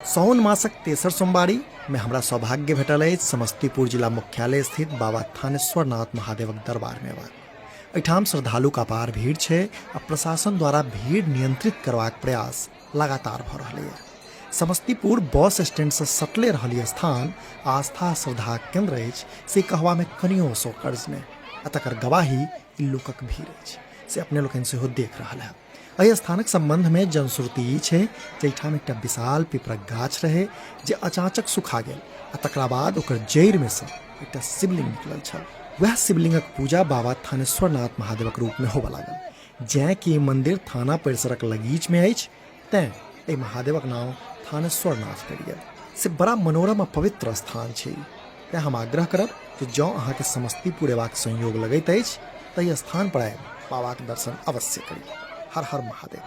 साओन मासक तेसर सोमवारी मे हमरा सौभाग्य भेटल अछि समस्तीपुर जिला मुख्यालय स्थित बाबा थानेश्वर नाथ महादेवक दरबार मे अयबाक। एहिठाम श्रद्धालुक अपार भीड़ छै आ प्रशासन द्वारा भीड़ नियंत्रित करबाक प्रयास लगातार भऽ रहलैए। समस्तीपुर बस स्टैंड सँ सटले रहल ई स्थान आस्था श्रद्धाक केंद्र अछि से कहबा मे कनियो असौकर्य नहि आ तकर गवाही ई लोकक भीड़ अछि से अपने लोकनि सेहो देख रहल हैब। एहि स्थानक सम्बन्धमे जनश्रुति ई छै जे एहिठाम एकटा विशाल पीपरक गाछ रहै जे अचाचक सुखा गेल आ तकरा बाद ओकर जड़िमे सँ एकटा शिवलिंग निकलल छल। वएह शिवलिंगक पूजा बाबा थानेश्वरनाथ महादेवक रूपमे होबऽ लागल। जेँ कि ई मन्दिर थाना परिसरक लगीचमे अछि तेँ एहि महादेवक नाम थानेश्वरनाथ पड़ि गेल। से बड़ा मनोरम आ पवित्र स्थान छै ई। तेँ हम आग्रह करब जे जँ अहाँके समस्तीपुर अयबाक संयोग लगैत अछि तऽ एहि स्थान पर आबि बाबाक दर्शन अवश्य करी। हर हर महादेव।